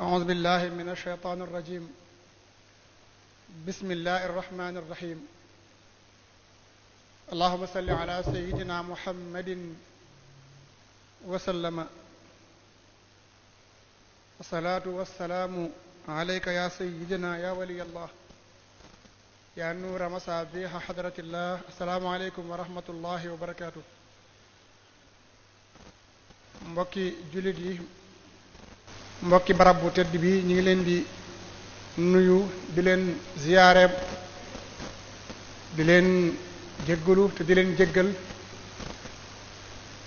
أعوذ بالله من الشيطان الرجيم بسم الله الرحمن الرحيم اللهم صل على سيدنا محمد وسلم والصلاة والسلام عليك يا سيدنا يا ولي الله يا نور مصابيح حضرة الله السلام عليكم ورحمة الله وبركاته mbokki jullit yi mbokki barab bu tedd bi ñu ngi leen di nuyu di leen ziyaare di leen jéggalu te di leen jéggal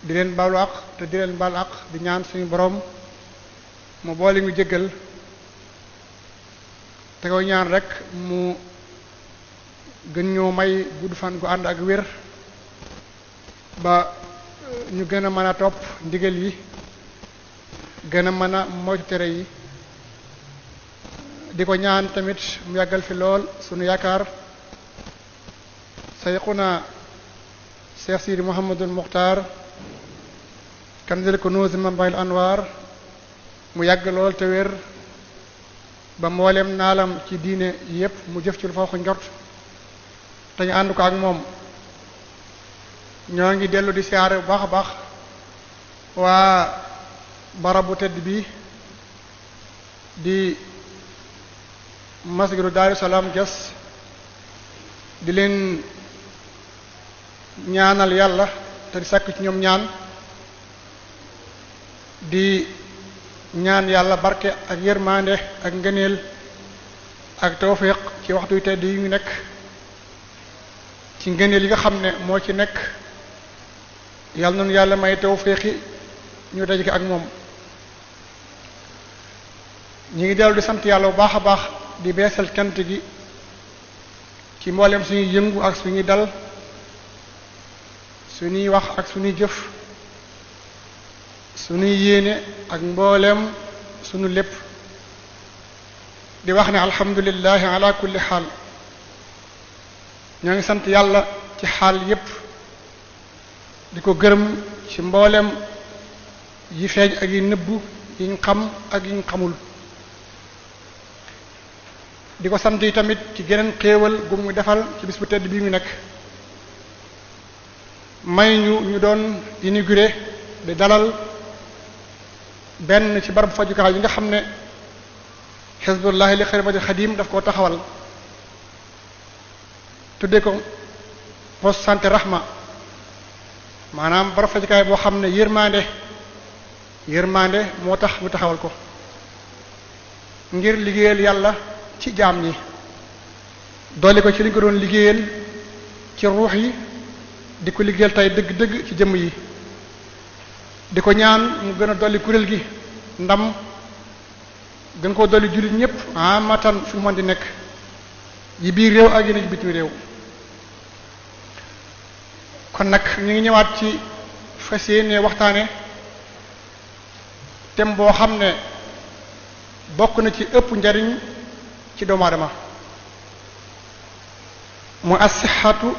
di leen baalu àq te di leen baal àq di ñaan suñu borom mu boole ñu jéggal te koy ñaan rek mu gën ñoo may gudd fan gu ànd ak wér ba ñu gën a mën a topp ndigal yi gën a mën a moytu tere yi di ko ñaan tamit mu yàggal fi lool sunu yaakaar sayxuna Cheikh Sidi Mouhamadul Muxtaar kanzil kunuuz manbail anwaar mu yàgg lool te wér ba mboolem naalam ci diine yépp mu jëf ci lu fa ko njort te ñu ànd ko ak moom ñoo ngi dellu di siyaare bu baax a baax waa barabu tedd bi di masjidu Daaru Salaam Diass di leen ñaanal yàlla te di sàkk ci ñoom ñaan di ñaan yàlla barke ak yërmande ak ngëneel ak tawfiq ci waxtu yu tedd yi ñu nekk ci ngëneel yi nga xam ne moo ci nekk yàlla noonu yàlla may tawfiqi ñu daj ko ak moom ñi ngi dellu di sant yàlla bu baax a baax di beesal cant gi ci mboolem suñuy yëngu ak suñuy dal suñuy wax ak suñuy jëf suñuy yéene ak mboolem suñu lépp di wax ne alhamdulillahi ala kulli xaal ñoo ngi sant yàlla ci xaal yépp di ko gërëm ci mboolem yi feeñ ak yi nëbbu yi ñu xam ak yi ñu xamul di ko sant yi tamit ci geneen xéewal gu mu defal ci bis bu tedd bii mu nekk may ñu doon inauguré di dalal benn ci barab fajukaay yi nga xam ne xisbullahi li xidmatil xadim daf koo taxawal tuddee ko poste santé rahma maanaam barab fajukaay boo xam ne yërmande moo tax mu taxawal ko ngir liggéeyal yàlla ci jaam ñi dolli ko ci li ñu ko doon liggéeyal ci ruux yi di ko liggéeyal tey dëgg-dëgg ci jëmm yi di ko ñaan mu gën a dolli kuréel gi ndam gën koo dolli jullit ñépp amatan fi mu mën di nekk yi biir réew ak yi bitim réew kon nag ñu ngi ñëwaat ci fas yéene waxtaane thème boo xam ne bokk na ci ëpp njariñ ci doomu aadama mu as-sihhatu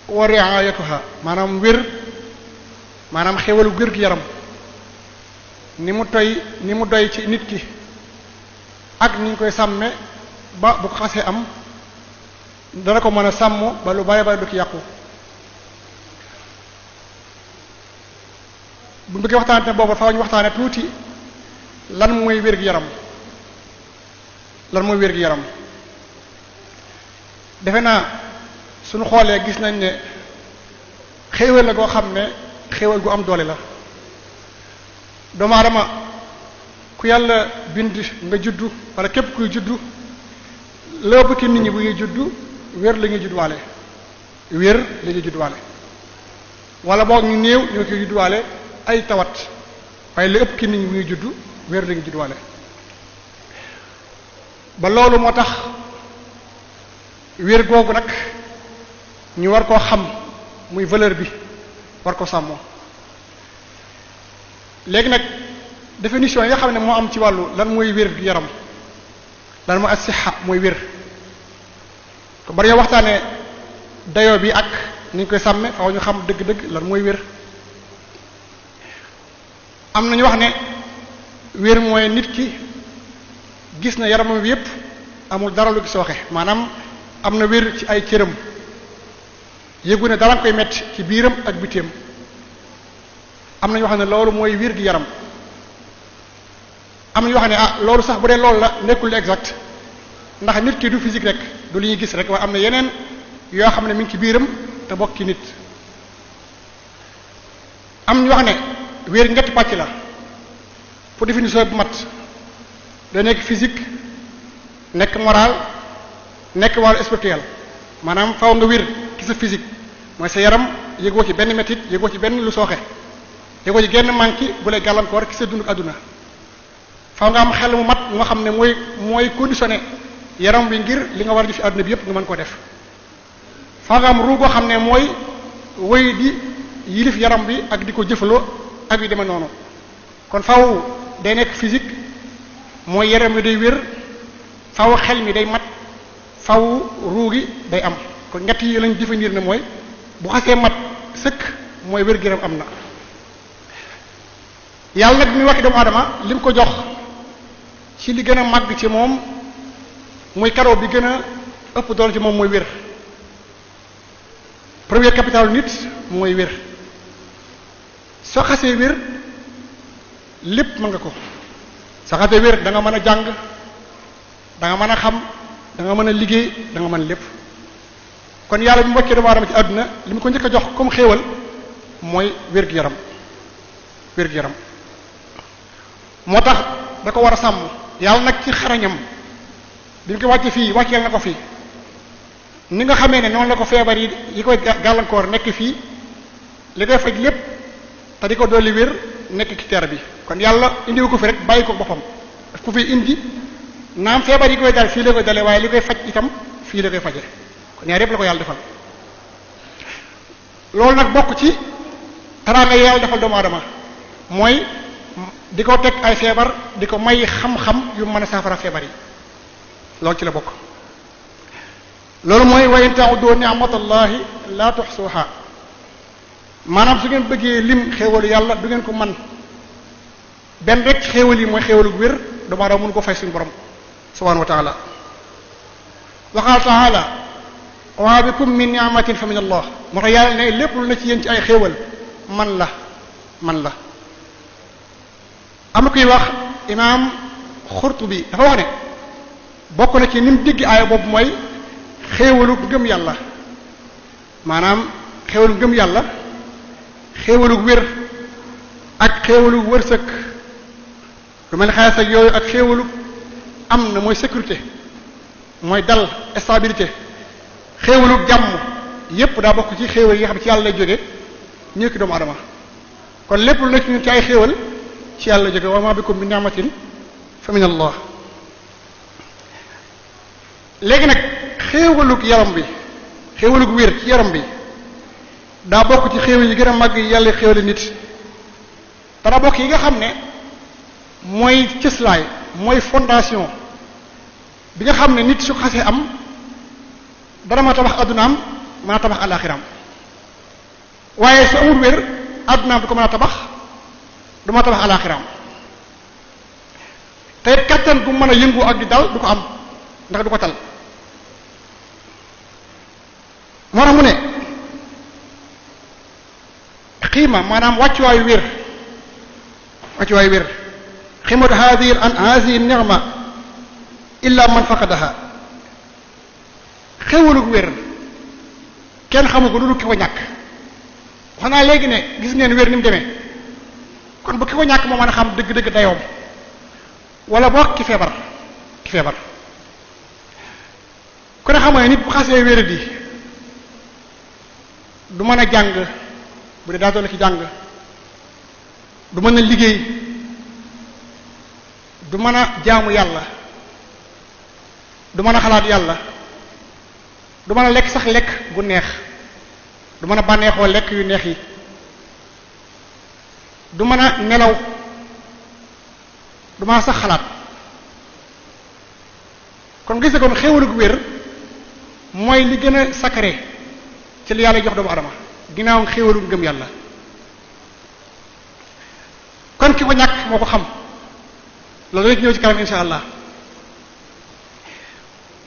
wa ri'ayatuha maanaam wér maanaam xéwalu wér gi yaram ni mu doy ci nit ki ak ni ñu koy sàmme ba bu ko xasee am dana ko mën a sàmm ba lu bari bari du ci yàqu bu ñu bëggee waxtaane te boobu faaw ñu waxtaane tuuti lan mooy wér gi yaram defe naa suñu xoolee gis nañ ne xéewal la goo xam ne xéewal gu am doole la doomu aadama ku yàlla bind nga juddu wala képp kuy juddu lépp ki nit ñi bu ñuy juddu wér la ñuy judduwaale wala boog ñu néew ñoo koy judduwaale ay tawat waaye li ëpp ki nit ñi bu ñuy juddu wér la ñuy judduwaale ba loolu moo tax wér googu nag ñu war koo xam muy valeur bi war ko sàmmoo léegi nag définition yi nga xam ne moo am ci wàllu lan mooy wér yaram lan mooy as-sihha mooy wér ko bari yoo waxtaane dayoo bi ak ni ñu koy sàmme faaw ñu xam dëgg-dëgg lan mooy wér am nañu wax ne wér mooy nit ki gis na yaramam yépp amul dara lu gis waxe maanaam am na wér ci ay cëram yëgu ne dara koy metti ci biiram ak bitéem am na ñoo xam ne loolu mooy wér gi yaram am na ñoo xam ne loolu sax bu dee loolu la nekkul exact ndax nit ki du physique rek du li ñuy gis rek waaye am na yeneen yoo xam ne mi ngi ci biiram te bokk ci nit am ñu wax ne wér ñetti pàcc la pour définition bu mat da nekk physique nekk moral nekk wàllu spirituel maanaam faaw nga wér ci sa physique mooy sa yaram yëgoo ci benn métit yëgoo ci benn lu sooxe yëgoo ci genn manki bu lay gàllankoor ci sa dund àdduna faaw nga am xel mu mat nga xam ne mooy conditionné yaram bi ngir li nga war a def ci àdduna bi yépp nga mën koo def faaw nga am ruu goo xam ne mooy woy di yilif yaram bi ak di ko jëfaloo ak yu demee noonu kon faaw day nekk physique mooy yaram bi day wér faaw xel mi day mat faaw ruu gi day am kon ñett yi lañ définir ne mooy bu xasee mat sëkk mooy wér-gu-yaram am na yàlla nag bi muy waxi doomu aadama li mu ko jox ci li gën a màgg ci moom muy karaw bi gën a ëpp doole ci moom mooy wér premier capital nit mooy wér soo xasee wér lépp mën nga ko soo xasee wér da nga mën a jàng da nga mën a xam da nga mën a liggéey da nga mën lépp kon yàlla bi mu wàccee doomu aadama ci àdduna li mu ko njëkk a jox comme xéewal mooy wér-gu-yaram wér-gu-yaram moo tax da ko war a sàmm yàlla nag ci xarañam bi mu ko wàcce fii wàcceel na ko fii ni nga xamee ne noonu la ko feebar yi koy gàllankoor nekk fii li koy faj lépp te di ko dolli wér nekk ci terre bi kon yàlla indiwu ko fi rek bàyyi ko boppam daf ko fi indi naam feebar yi koy dal fii la koy dale waaye li koy faj itam fii la koy faje kon ñaar yépp la ko yàlla defal loolu nag bokk ci teraanga yi yàlla defal doomu aadama mooy di ko teg ay feebar di ko may xam-xam yu mën a saafara feebar yi loolu ci la bokk loolu mooy wa in ta'uddu ni'matallahi la tuhsuha maanaam su ngeen bëggee lim xéewalu yàlla du ngeen ko man benn rek xéewal yi mooy xéewalu gu wér doomu aadama mënu ko fay suñu borom subhanahu wa ta'ala wa qala ta'ala wa ma bikum min ni'matin fa min allah moo tax yàlla ne lépp lu na ci yéen ci ay xéewal man la am na kuy wax imaam Xurtubi dafa wax ne bokk na ci ni mu digg aaya boobu mooy xéewalu ngëm yàlla maanaam xéewalu ngëm yàlla xéewalu wér ak xéewalu wërsëg lu mel ne xaalis ak yooyu ak xéewalu am na mooy sécurité mooy dal stabilité xéewalu jàmm yépp daa bokk ci xéewal yi nga xam ci yàlla lay jóge ñëw ki doomu adama kon lépp lu nekk ñun ci ay xéewal ci yàlla jóge wa ma bikum min ni'matin fa min allah léegi nag xéewalug yaram bi xéewalug wér ci yaram bi daa bokk ci xéewal yi gën a màgg yi yàlla xéewali nit dara bokk yi nga xam ne mooy cëslaay mooy fondation bi nga xam ne nit su xasee am dara ma tabax addunaam mën a tabax alaxiraam waaye su amul wér addunaam du ko mën a tabax du ma tabax alaxiraam te it kattan bu mën a yëngu ak di dal du ko am ndax du ko tal moo tax mu ne xiima maanaam wàccuwaayu wér xiimatu hadihi ni'ma illa man faqadaha xéwalug wér kenn xamu ko lu dul ki ko ñàkk wax naa léegi ne gis ngeen wér ni mu demee kon bu ki ko ñàkk moo mën a xam dëgg-dëgg dayoom wala boog ki feebar ku ne xamoo ne nit bu xasee wér di du mën a jàng bu dee daa toll ci jàng du mën a liggéey du mën a jaamu yàlla du mën a xalaat yàlla du mën a lekk sax lekk gu neex du mën a bànneexoo lekk yu neex yi du mën a nelaw du mën a sax xalaat kon gis nga kon xéewalu gu wér mooy li gën a sacré ci li yàlla jox doomu adama ginnaaw xéewalu ngëm yàlla kon ki ko ñàkk moo ko xam loolu rek ñëw ci kanam insha allah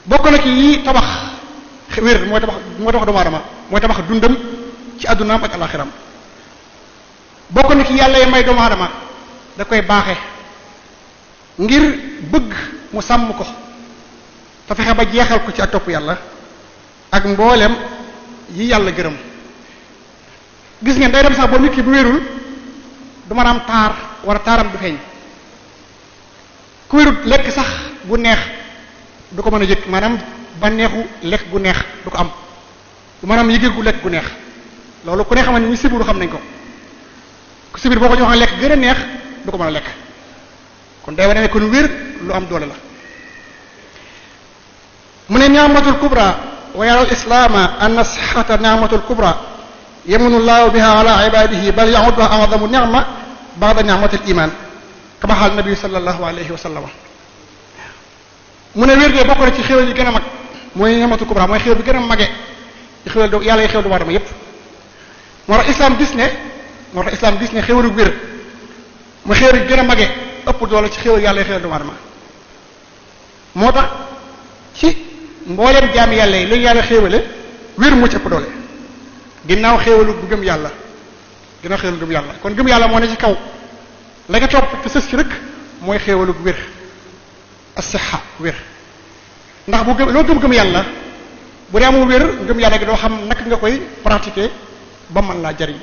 bokk na ci yi tabax wér mooy tabax doomu aadama mooy tabax dundam ci addunaam ak alaxiram bokk na ci yàlla yi may doomu aadama da koy baaxe ngir bëgg mu sàmm ko te fexe ba jeexal ko ci ak topp yàlla ak mboolem yi yàlla gërëm gis ngeen day dem sax ba nit ki bu wérul du mën a am taar wala taaram du feeñ ku wérul lekk sax bu neex du ko mën a yëg maanaam bànneexu lekk gu neex du ko am du maanaam yëgeegu lekk gu neex loolu ku ne xam ne ñi sibiru xam nañ ko ku sibir boo ko joxoon lekk gën a neex du ko mën a lekk kon day wane ne kon wér lu am doole la mu ne ni'matul kubra wa yara al islaama anna sihhata ni'matul kubra yamunu llahu biha ala ibadihi bal ya'udduha a'zamu ni'ma ba'da ni'matil iman kama xaal nabi sallallahu alayhi wa sallam mu ne wér de bokk na ci xéwal yi gën a mag mooy ni'matul kubra mooy xéwal bi gën a mage ci xéwal do yàlla yi xéwal doomu aadama yépp moo tax islam gis ne xéwalu wér mooy xéwal yi gën a mage ëpp doole ci xéwal yàlla yi xéwal doomu aadama moo tax ci mbooleem jaam yàlla yi lañu yàlla xéewale wér mu ci ëpp doole ginnaaw xéewalu bu gëm yàlla kon gëm yàlla moo ne ci kaw la nga topp te sës ci rek mooy xéewalu bu wér as-sihha wér ndax bu gëm loo gëm yàlla bu dee amul wér ngëm yàlla gi doo xam naka nga koy pratiquer ba mën laa jariñ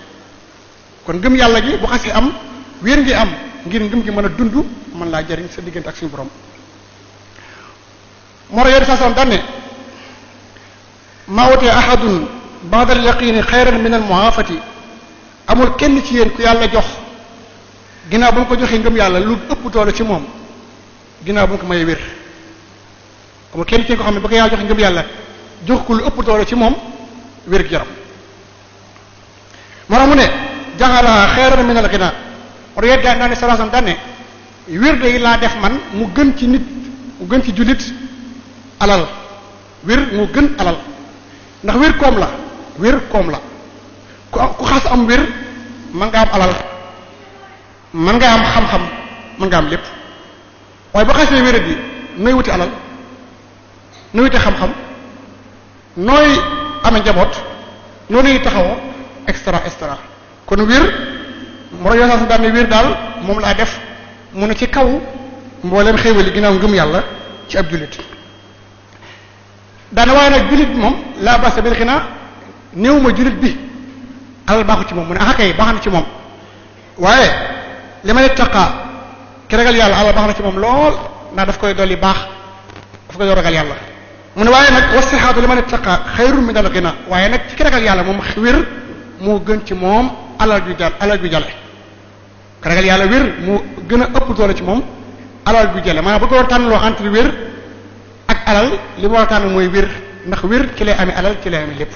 kon ngëm yàlla gi bu xasee am wér ngi am ngir ngëm gi mën a dund mën laa jariñ sa diggante ak suñu borom moo tax yéen saa soxna daan ne maa wutee ahadun ba'da al-yaqini xayran min al-mu'afati amul kenn ci yéen ku yàlla jox ginnaaw bu mu ko joxee ngëm yàlla lu ëpp doole ci moom ginnaaw bu mu ko mayee wér amul kenn ci yéen ko xam ne ba ko yàlla joxe ngëm yàlla jox ko lu ëpp doole ci moom wér gi yaram moo tax mu ne ja'alaha xayran min al-ghina moo tax yéen daan ne sallallahu alayhi wasallam daan ne wér de laa def man mu gën ci nit mu gën ci jullit alal wér moo gën alal ndax wér koom la ku xas am wér mën nga am alal mën nga am xam-xam mën nga am lépp waaye ba xasee wér bi nooy wuti alal nooy wuti xam-xam nooy amee njaboot noo nuy taxawoo extra kon wér moo yoo saa su daan ne wér daal moom laa def mu ne ci kaw mbooleem xéewali ginnaaw ngëm yàlla ci ab jullit daana waaye nag jullit bi moom laa basa bil xinaa néew ma jullit bi alal baaxu ci moom mu ne ah kay baax na ci moom waaye li ma ne taqaa ki ragal yàlla alal baax na ci moom lool ndax daf koy dolli baax daf koy ragal yàlla mu ne waaye nag wasixaatu li ma ne taqaa xayrun min al xinaa waaye nag ci ki ragal yàlla moom wér moo gën ci moom alal ju jale ki ragal yàlla wér moo gën a ëpp doole ci moom alal ju jale maanaam bu ko war tànnloo entre wér ak alal li mu war a tànn mooy wér ndax wér ci lay amee alal ci lay amee lépp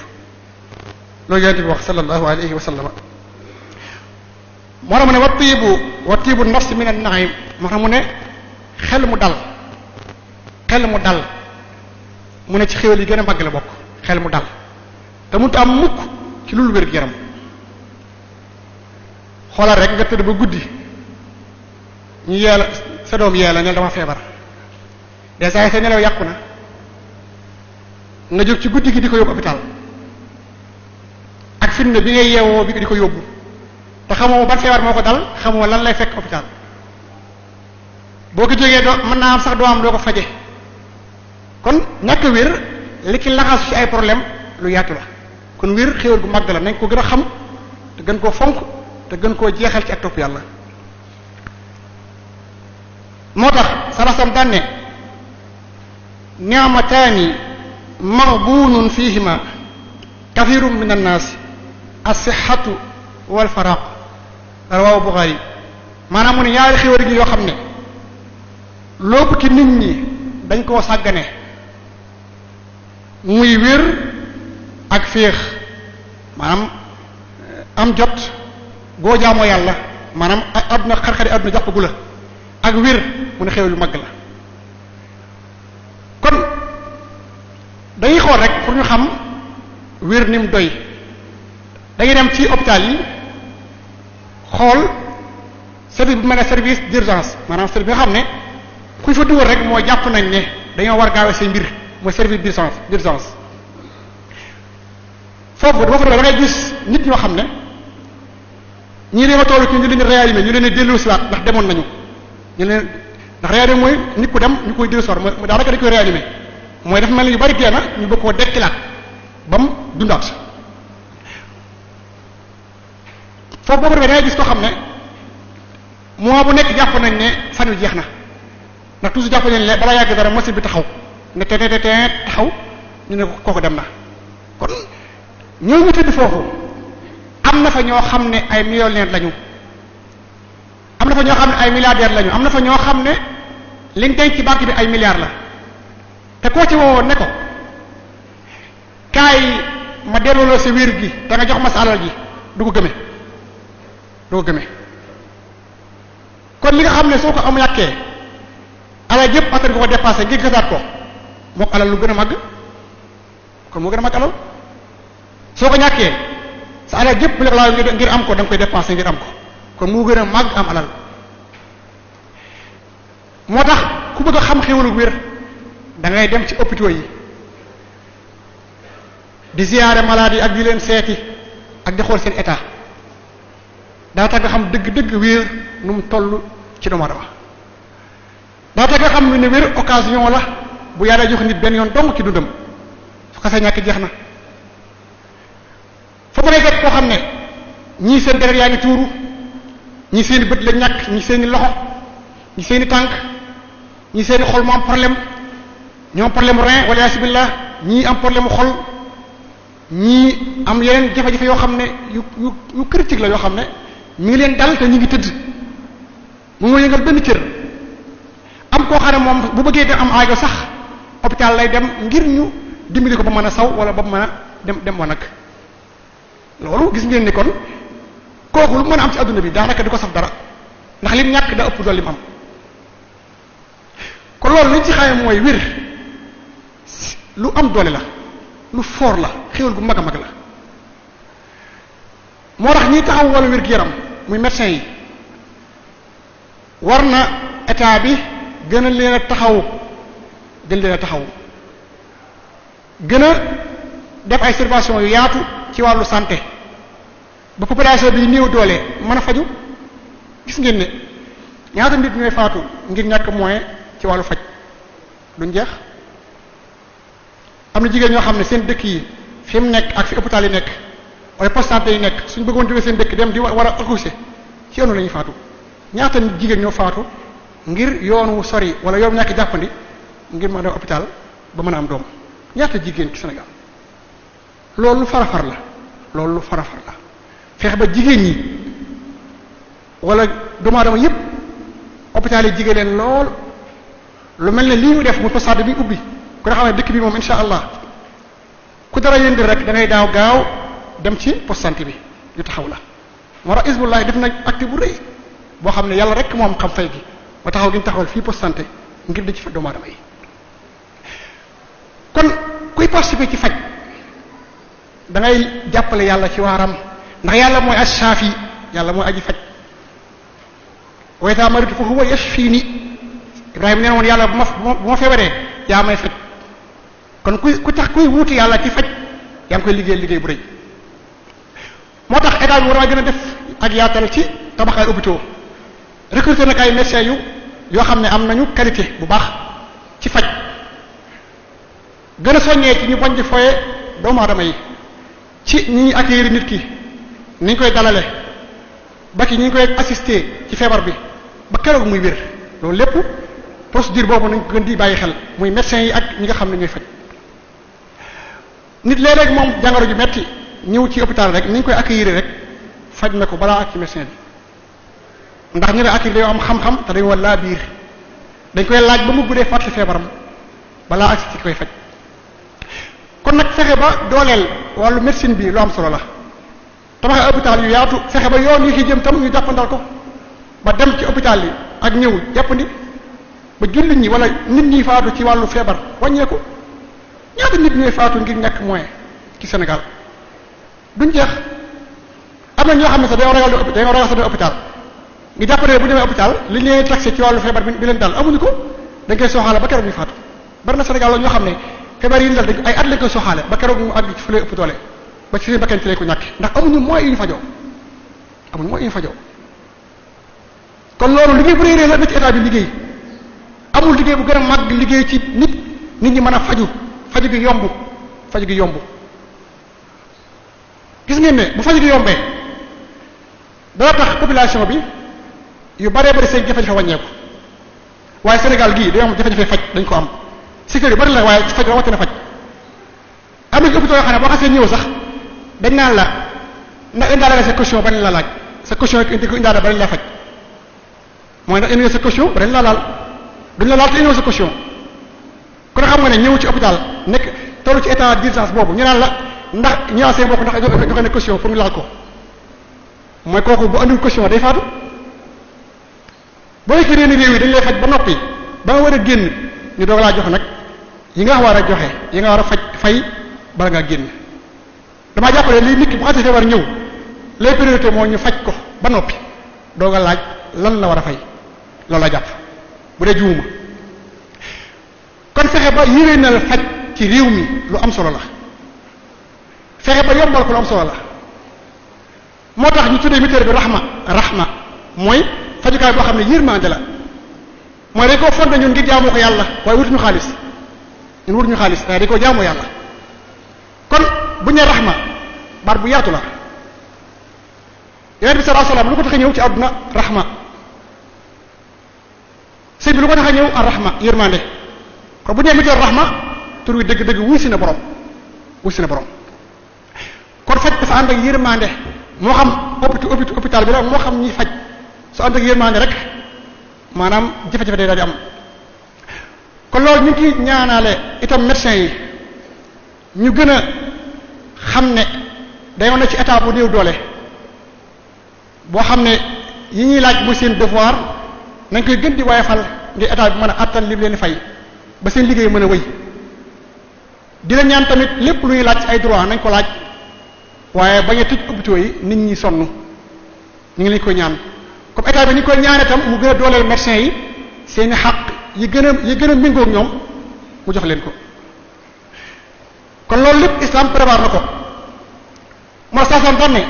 loolu yonent bi wax sallallahu alayhi wa sallam moo tax mu ne wa tiibu nafs min an-na'im moo tax mu ne xel mu dal mu ne ci xéwal yi gën a màgg la bokk xel mu dal te mu am mukk ci lu wér gu yaram xoolal rek nga tëdd ba guddi ñu yeela sa doom yeela ne dama feebar déjà sa nelaw yàqu na nga jóg ci guddi gi di ko yóbbu hôpital ak fitna bi ngay yeewoo bi di ko yóbbu te xamoo ban feebar moo ko dal xamoo lan lay fekk hôpital boo ko jógee doo mën naa am sax doo am doo ko faje kon ñàkk wér li ci laxasu ci ay problème lu yaatu la kon wér xéwal gu màgg la nañ ko gën a xam te gën koo fonk te gën koo jeexal ci ak topp yàlla moo tax sarasam daan ne ni'mataani maghbuunun fiihima kathirun min annaas as-sihhatu wal faraq rawaahu Buxaari maanaam mu ne ñaari xéwal gi yoo xam ne lépp ci nit ñi dañ koo sàggane muy wér ak féex maanaam am jot goo jaamoo yàlla maanaam àdduna xar-xari àdduna jàppagu la ak wér mu ne xéwal lu mag la kon dañuy xool rek pour ñu xam wér ni mu doy dañuy dem ci hôpital yi xool service bu mel ne service d'urgence maanaam service bi nga xam ne kuñ fa dugal rek moo jàpp nañ ne dañoo war gaawe say mbir mooy service d'urgence foofu dafa fa da ngay gis nit ñoo xam ne ñii dañoo toll ci ñu leen di réanimer ñu leen di dellusiwaat ndax demoon nañu ñu leen ndax réanimer mooy nit ku dem ñu koy dellusiwaat mooy daanaka dañ koy réanimer mooy dafa mel ni yu bari dee na ñu bëgg koo dekkilaat ba mu dundaat foofu boobu da ngay gis koo xam ne mois bu nekk jàpp nañ ne fan wi jeex na ndax toujours jàpp nañ ne balaa yàgg dara machine bi taxaw ne te taxaw ñu ne kooku dem na kon ñoo ñu tëdd foofu am na fa ñoo xam ne ay millionnaires lañu am na fa ñoo xam ne ay milliardaires lañu am na fa ñoo xam ne liñ denc ci banque bi ay milliards la te koo ci woowoon ne ko kaay ma delloo la sa wér gi da nga jox ma sa alal ji du ko gëme kon li nga xam ne soo ko am yàkkee alal yëpp attan nga ko dépassé ngir gasaat ko mook alal lu gën a màgg kon moo gën a màgg alal soo ko ñàkkee sa alal yëpp bu la ngir am ko da nga koy dépensé ngir am ko kon moo gën a màgg am alal moo tax ku bëgg a xam xéwalu wér da ngay dem ci hôpitaux yi di ziyaare malade yi ak di leen seeti ak di xool seen état daa tax nga xam dëgg-dëgg wér nu mu toll ci doomu aadama daa tax nga xam ne wér occasion la bu yàlla jox nit benn yoon dong ci dundam su xasee ñàkk jeex na foofu lay fekk koo xam ne ñii seen deret yaa ngi tuuru ñii seeni bët la ñàkk ñii seeni loxo ñii seeni tànk ñii seeni xol mu am problème ñoo am problème rein wala yasibillah ñii am problème xol ñii am yeneen jafe-jafe yoo xam ne yu critique la yoo xam ne mi ngi leen dal te ñu ngi tëdd mu ngi yëngal benn cër am koo xam ne moom bu bëggee dem am aajo sax hôpital lay dem ngir ñu dimbali ko ba mën a saw wala ba mën a dem wanag loolu gis ngeen ni kon kooku lu mën a am ci adduna bi daanaka di ko saf dara ndax lim ñàkk da ëpp dool lim am kon loolu liñ ci xamee mooy wér lu am doole la lu foor la xéwal gu mag a mag la moo tax ñiy taxaw wàllu wér gu yaram muy médecin yi war na état bi gën a leen a taxaw gën a def ay surveillance yu yaatu ci wàllu santé ba population bi néew doole mën a faju gis ngeen ne ñaata nit ñooy faatu ngir ñàkk moyen ci wàllu faj duñ jeex am na jigéen ñoo xam ne seen dëkk yi fi mu nekk ak fi hôpital yi nekk wala poste santé yi nekk suñ bëggoon jógee seen dëkk dem di war a accoucher ci yoonu la ñuy faatu ñaata nit jigéen ñoo faatu ngir yoon wu sori wala yoon ñàkk jàppandi ngir mën a dem hôpital ba mën a am doom ñaata jigéen ci Sénégal loolu lu farafar la feex ba jigéen ñi wala doomu aadama yépp hôpital yi jigéen leen lool lu mel ne lii ñu def mu poste santé bi ubbi ku nga xam ne dëkk bi moom insha allah ku dara yëngal rek da ngay gaaw dem ci poste santé bi ñu taxaw la moo tax Hizbullah def na acte bu rëy boo xam ne yàlla rek moom xam fay gi ba taxaw gi ñu taxawal fii poste santé ngir di ci faj doomu aadama yi kon kuy participer ci faj da ngay jàppale yàlla ci waaram ndax yàlla mooy ash-shafi yàlla mooy aji faj wa idha maritu fa huwa yashfini Ibrahima nee na woon yàlla bu ma feebaree yaa may faj kon kuy wuuti yàlla ci faj yaa ngi koy liggéey bu rëy moo tax état bi war a gën a def ak yaatal ci tabax ay hôpitaux recruter nag ay médecins yoo xam ne am nañu qualité bu baax ci faj gën a soññee ci ñu bañ di foye doomu aadama yi ci ñi ñuy accueillir nit ki ni ñu koy dalale ba ci ñi ñu koy assister ci feebar bi ba keroog muy wér loolu lépp procédure boobu nañ ko gën di bàyyi xel muy médecins yi ak ñi nga xam ne ñooy faj nit léeg-léeg moom jàngoro ju metti ñëw ci hôpital rek ni ñu koy accueillir rek faj na ko balaa ak ci médecin bi ndax ñu ne accueillir dañoo am xam-xam te dañu war laa biir dañ koy laaj ba mu guddee fàttali feebaram balaa ak ci koy faj kon nag fexe ba dooleel wàllu médecine bi lu am solo la tabaxee hôpital yu yaatu fexe ba yoon yi ci jëm tam ñu jàppandal ko ba dem ci hôpital yi ak ñëw jàppandi ba jullit ñi wala nit ñi faatu ci wàllu feebar wàññeeku ñaata nit ñooy faatu ngir ñàkk moyen ci Sénégal duñ jeex am na ñoo xam ne sax dañoo ragal sa dem hôpital ngi jàppale bu demee hôpital li ñu leen taxé ci wàllu feebar bi leen dal amuñu ko dañ koy sooxaale ba keroog ñu faatu bari na Sénégal la ñoo xam ne feebar yi dal ay at lañ koy soxaale ba keroog mu àgg ci fu lay ëpp doole ba ci seen bakkan ci lay ko ñàkk ndax amuñu moyens yu ñu fajoo amuñu moyens yu ñu fajoo kon loolu liggéey bu réerée la na ci état bi liggéey amul liggéey bu gën a màgg liggéey ci nit ñi mën a faju gi yomb faju gi yomb gis ngeen ne bu faju gi yombee dana tax population bi yu baree bari seen jafe-jafe wàññeeku waaye Sénégal gii dañoo am jafe-jafe faj dañ ko am secteur yu bari la waaye faj rawatina faj am na ci hôpital yoo xam ne boo xasee ñëw sax dañ naan la ndax indaale la sa caution ba la laaj sa caution indi ko indaale ba la faj mooy ndax indi sa caution ba la laal duñ la laal te indi sa caution kon xam nga ne ñëw ci hôpital nekk tollu ci état d'urgence boobu ñu naan la ndax ñëwaat seen bopp ndax joxe ne caution pour ñu laal ko mooy kooku bu andul caution day faatu boo nekkee réew yi dañ lay faj ba noppi ba nga war a génn ñu doog laa jox nag yi nga war a joxe yi nga war a fay bala ngaa génn damaa jàppale lii nit ki bu xasee war ñëw les priorités moo ñu faj ko ba noppi doog a laaj lan la war a fay loolu la jàpp bu dee juuma kon fexe ba yéwénal faj ci réew mi lu am solo la fexe ba yombal ko lu am solo la moo tax ñu tuddee mutuelle bi rahma mooy fajukaay boo xam ne yërmande la mooy dañ koo fondé ñun ngir jaamoo ko yàlla waaye wutuñu xaalis ñun wutuñu xaalis waaye dañ koo jaamoo yàlla kon bu ñu nee rahma baat bu yaatu la yonent bi sallallahu alayhi wasallam lu ko tax a ñëw ci àdduna rahma sëñ bi lu ko tax a ñëw ar rahma yërmande kon bu ñu nee mutuelle rahma tur wi dëgg-dëgg wuy si na borom kon faj dafa ànd ak yërmande moo xam hôpital bi la moo xam ñi faj su ànd ak yërmande rek maanaam jafe-jafe day daal di am kon loolu ñu ngi ciy ñaanaale itam médecins yi ñu gën a xam ne dañoo ne ci état bu néew doole boo xam ne yi ñuy laaj mooy seen devoir nañ koy gën di woyofal ngir état bi mën a attan li leen di fay ba seen liggéey mën a wéy di la ñaan tamit lépp lu ñuy laaj ci ay droit nañ ko laaj waaye bañ a tëj hôpitaux yi nit ñi sonn ñu ngi leen koy ñaan comme état bi ñu koy ñaanee tam mu gën a dooleel médecins yi seeni xaq yi gën a méngoog ñoom mu jox leen ko kon loolu lépp islam prévoir na ko moo saasan tan ne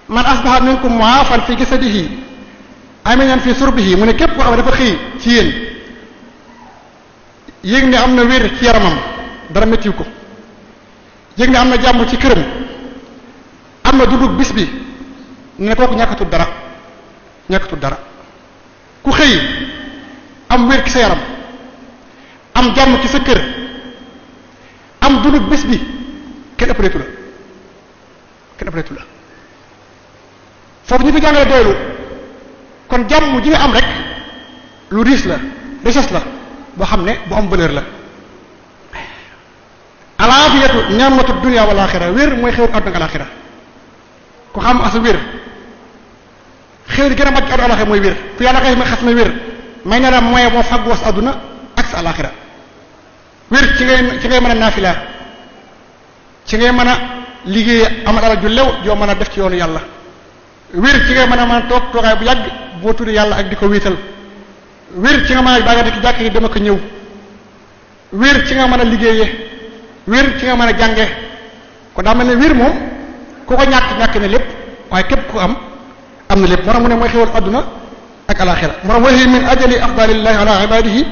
man asbaha minkum mu'afan fi jasadihi aminan fi surbihi mu ne képp koo xam ne dafa xëy ci yéen yéeg ne am na wér ci yaramam dara méttiw ko yéeg ne am na jàmm ci këram am na dundug bis bi ne kooku ñàkkatul dara ku xëy am wér ci sa yaram am jàmm ci sa kër am dundug bis bi kenn ëppaleetu la foofu ñu fi jàngale doylu kon jàmm ji nga am rek lu riche la richesse la boo xam ne bu am valeur la alaafiyatu ni'matu dunya wal axira wér mooy xewul àdduna ak alaxira ku xam asa wér xewul gën a mag ci àdduna alaxira mooy wér ku yàlla xëy ma xas na wér may na la moyen moo faggu was àdduna ak sa alaxira wér ci ngay mën a naafila ci ngay mën a liggéey amal alal ju lew joo mën a def ci yoonu yàlla wér ci ngay mën a toog toogaay bu yàgg boo tudd yàlla ak di ko wéetal wér ci nga mën a baaga di ki jàkk yi dama ko ñëw wér ci nga mën a liggéeyee wér ci nga mën a jànge kon daa mel ne wér moom ku ko ñàkk ne lépp waaye képp ku am na lépp moo tax mu ne mooy xewal adduna ak alaxira moo tax wahi min ajali afdalillahi ala ibadihi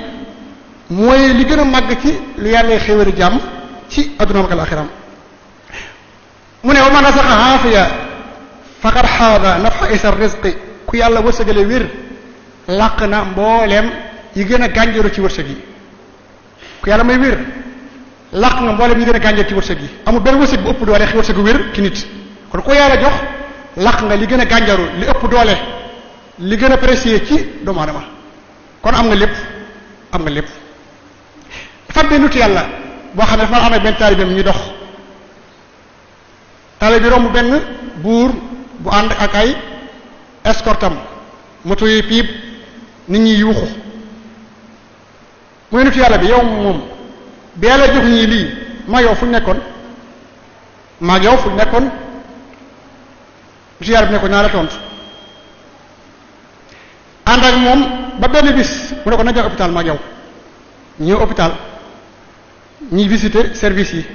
mooy li gën a màgg ci lu yàlla xéwali jàmm ci adduna ak alaxiram mu ne wa man rasaqa aafiya faqad xaada nafa isar rizqi ku yàlla wërsëgale wér làq na mbooleem yi gën a gànjaru ci wërsëg yi ku yàlla may wér làq nga mbooleem yi gën a gànjaru ci wërsëg yi amul benn wërsëg bu ëpp doole wërsëgu wér ci nit kon ku yàlla jox làq nga li gën a gànjaru li ëpp doole li gën a précieux ci doomu aadama kon am nga lépp dafa benn nit yàlla boo xam ne dafa am benn taalibeem ñu dox taalibe bi romb benn buur bu ànd ak ay escortam moto yi piip nit ñi yuuxu muy nit yàlla bi yow moom bi yàlla jox ñii lii maa yow fu ñu nekkoon nit yàlla bi ne ko naa la tontu ànd ak moom ba benn bis mu ne ko na dem hôpital maa yow ñëw hôpital ñiy visiter service yi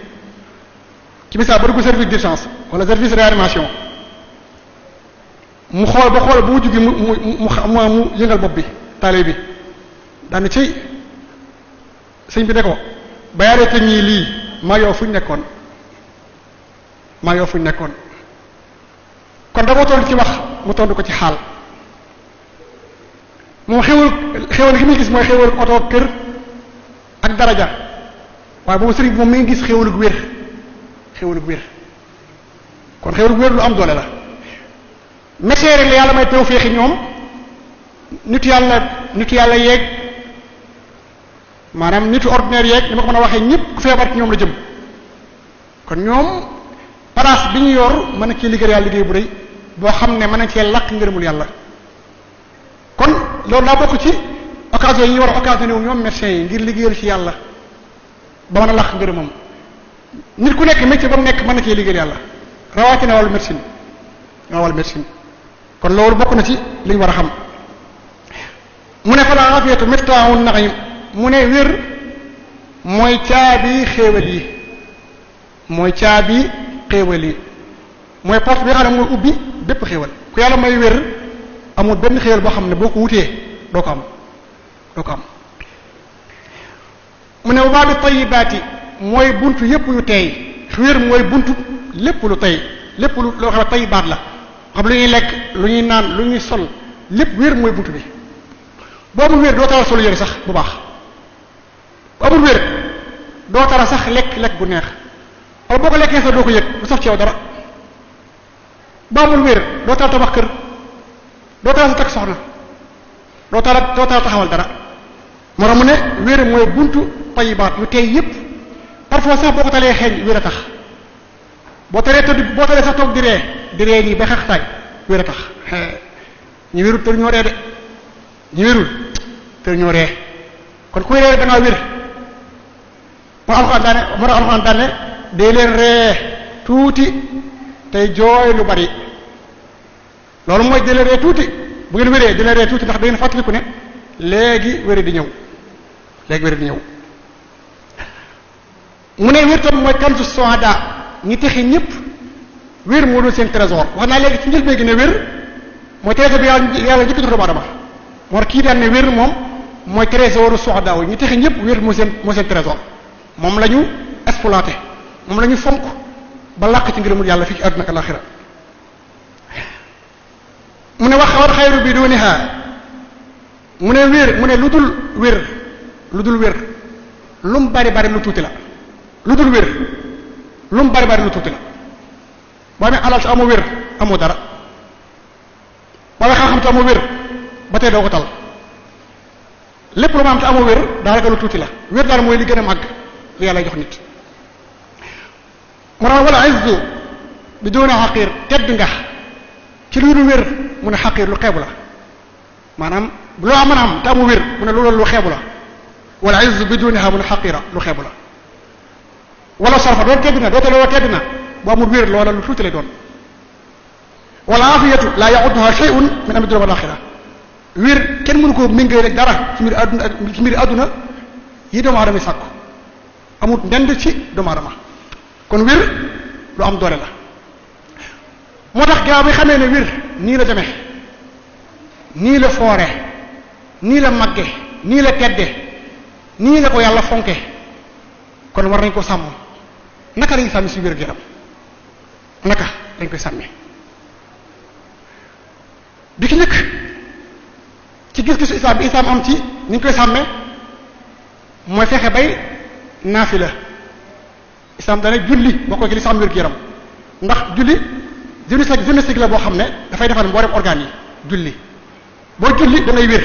ci misaal ba dugg service d'urgence wala service réanimation mu xool ba xool bu mu jógi mu yëngal bopp bi taale bi daane cëy sëñ bi ne ko ba yaaree te ñii lii maa yow fuñ nekkoon kon dama tontu ci wax mu tontu ko ci xaal moom xéwal gi muy gis mooy xéwal oto kër ak daraja waaye boobu sëriñ bi moom mi ngi gis xéwalug wér kon xéwalug wér lu am doole la médecin rek la yàlla may teew feexi ñoom nitu yàlla yeeg maanaam nitu ordinaire yeeg ni ma ko mën a waxee ñëpp ku feebar ci ñoom la jëm kon ñoom place bi ñu yor mën na cee liggéey yàlla liggéey bu rëy boo xam ne mën na cee lakk ngërëmul yàlla kon loolu daa bokk ci occasion yi ñu war a occasionné wu ñoom médecins yi ngir liggéeyal ci yàlla ba mën a lakk ngërëmam nit ku nekk métier ba mu nekk mën na cee liggéeyal yàlla rawatina wàllu médecine kon loolu bokk na ci li ñu war a xam mu ne fa la afiyatu miftaahu naim mu ne wér mooy caabi xéewal yi mooy porte bi nga xam ne mooy ubbi bépp xéewal ku yàlla may wér amul benn xéewal boo xam ne boo ko wutee doo ko am mu ne wa bi tayyibaati mooy buntu yépp yu teey wér mooy buntu lépp lu tey lépp lu loo xam ne tayyibaat la xam lu ñuy lekk lu ñuy naan lu ñuy sol lépp wér mooy buntu bi boo amul wér doo tara sol yére sax bu baax bu amul wér doo tara sax lekk gu neex wala boo ko lekkee sax doo ko yëg du saf ci yow dara boo amul wér doo tara tabax kër doo tara sa takk soxna doo tara taxawal dara moo tax mu ne wér mooy buntu tayibaat yu tey yépp parfois sax boo ko talee xeeñ wér a tax boo talee sax toog di ree nii ba xaxtaay wér a tax ñu wérul tër ñoo ree de ñu wérul tër ñoo ree kon kuy ree da ngaa wér moo alxuraan daane dee leen ree tuuti tey jooy lu bari loolu mooy dee leen ree tuuti bu ngeen wéree dee leen ree tuuti ndax da ngeen fàttaliku ne léegi wéri di ñëw mu ne wér tam mooy kanzu suhada ñi texi ñëpp wér moo doon seen trésor wax naa léegi ci njëlbéen gi ne wér mooy trésor bi yàlla njëkk jox doomu aadama moo tax kii daan ne wér moom mooy trésoru suhada ñi texi ñëpp wér moo seen trésor moom la ñu exploité moom la ñu fonk ba làq ci ngërëmul yàlla fii ci àdduna ak alaxira mu ne wax war xayru bi duniha mu ne wér mu ne lu dul wér lu mu bari lu tuuti la lu dul wér lu mu bari lu tuuti la boo amee alal te amoo wér amoo dara boo amee xam-xam te amoo wér ba tey doo ko tal lépp lu ma am te amoo wér daanaka lu tuuti la wér daal mooy li gën a màgg li yàlla jox nit mu ne wala izzu bi doon xaqir tedd nga ci lu dul wér mu ne xaqir lu xeebu la maanaam loo mën a am te amu wér mu ne loolu lu xeebu la wala izzu bi doon mu ne xaqira lu xeebu la wala sarfa doon tedd na doote loolu tedd na bu amul wér loola lu tuuti lay doon wala afiyatu la ya'udduha shay'un min amri dunya wal akhirah wér kenn mënu ko méngale rek dara ci mbiri àdduna yi doomu aadama yi sàkku amul ndend ci doomu aadama kon wér lu am doole la moo tax gaaw bi xamee ne wér nii la demee nii la foore nii la magge nii la tedde nii la ko yàlla fonke kon war nañ ko sàmm naka lañu sàmmi si wér yaram naka lañ koy sàmmee bi ki njëkk ci gis-gisu islam bi islam am ci ni ñu koy sàmmee mooy fexe bay naafila islam dana julli boo ko ci li sàmm wér gu yaram ndax julli gymnastique la boo xam ne dafay defal mboolem organes yi julli boo julli da ngay wér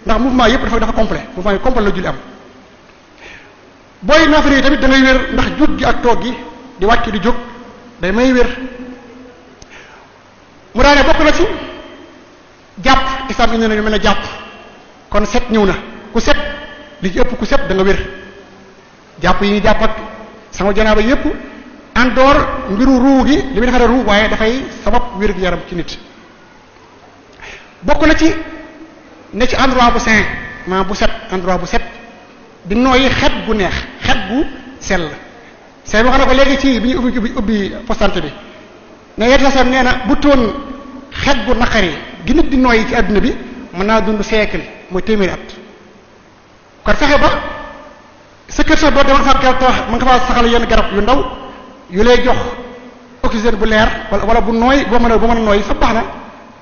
ndax mouvement yépp dafa complet mouvement yi complet la julli am booy naafila yi tamit da ngay wér ndax jug gi ak toog gi di wàcc di jóg day may wér mu daane bokk na ci jàpp islam indi nañu mel ne jàpp kon set ñëw na ku set li ci ëpp ku set da nga wér jàpp yi ñu jàpp ak sama janaaba yépp en dehors mbiru ruu gi li muy defaree ruu waaye dafay sabab wér gu yaram ci nit bokk na ci ne ci endroit bu sain maa bu set endroit bu set di nooyi xet gu neex xet gu sell say wax na ko léegi ci bi ñu ubbi postante bi ne yet sam nee na bu toon xet gu naqari gi nit di nooyi ci adduna bi mën naa dund siècle mooy téeméeri at kon fexe ba sa kër sax boo demoon fa garab tax mën nga faa saxal yenn garab yu ndaw yu lay jox oxygène bu leer wala bu nooy boo mën a nooy fa baax na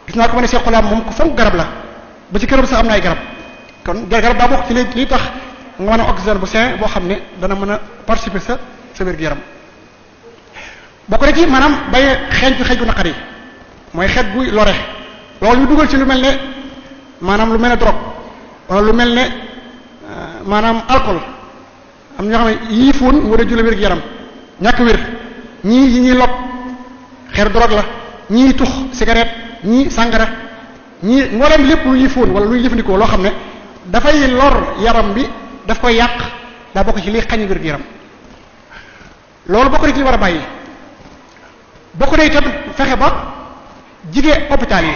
gis naa ko ma ne Cheikh Xulaam moom ku fonk garab la ba ci këram sax am na ay garab kon garab daa bokk ci lii tax nga mën a oxygène bu sain boo xam ne dana mën a participer sa wér-gu-yaram bokk na ci maanaam bay xeeñ ci xeeñ gu naqari mooy xeet guy lore loolu ñu dugal ci lu mel ne maanaam lu mel ne drogue wala lu mel ne maanaam alcool am ñoo xam ne yii fóon war a jula wér-gu-yaram ñàkk wér ñii yi ñuy log xeer drogue la ñii tux cigarette ñii sàngara ñii mboolem lépp lu ñuy fóon wala lu ñuy jëfandikoo loo xam ne dafay lor yaram bi daf koy yàq daa bokk ci liy xañ wér-gu-yaram loolu bokk na ci li war a bàyyi bokk na itam fexe ba jigee hôpital yi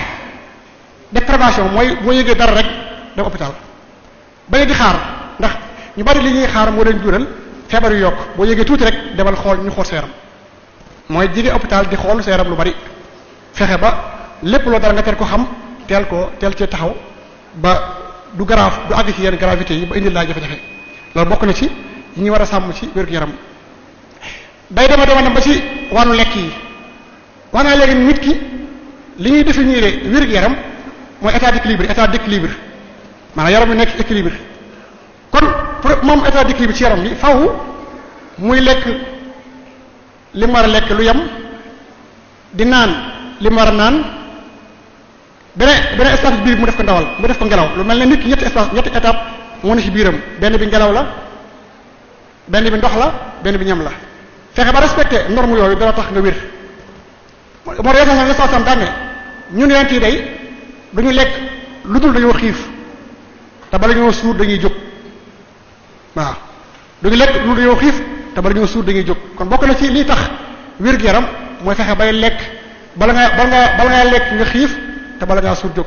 def prévention mooy boo yëgee dara rek dem hôpital bañ di xaar ndax ñu bari li ñuy xaar moo leen jural feebar yu yokk boo yëgee tuuti rek demal xool ñu xool sa yaram mooy jigee hôpital di xool sa yaram lu bari fexe ba lépp loo dara nga teel ko xam teel ci taxaw ba du grave du àgg ci yenn gravité yi ba indil laa jafe-jafe loolu bokk na ci yi ñu war a sàmm ci wér-gu-yaram day dema ba ci wàllu lekk yi wax naa léegi nit ki li ñuy définir wér-gu-yaram mooy état d'équilibre maanaam yaram bi nekk équilibre kon pour moom état d'équilibre ci yaram bi faw muy lekk li mu war a lekk lu yem di naan li mu war a naan beneen espace biir mu def ko ndawal mu def ko ngelaw lu mel ne nit ki ñetti étape moo ne ci biiram benn bi ngelaw la benn bi ndox la benn bi ñam la fexe ba respecté norme yooyu dara tax nga wér moo reesasam resasam daane ñun yent yi day duñu lekk lu dul dañoo xiif te bala ñoo suur dañuy jóg waaw duñu lekk lu dul dañoo xiif te bala ñoo suur dañuy jóg kon bokk na ci lii tax wér-gu-yaram mooy fexe bay lekk bala ngaa lekk nga xiif te bala ngaa suur jóg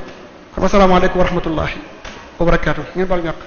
kon asalaamaaleykum wa rahmatullahi wa barakaatu ngeen bal ñàkk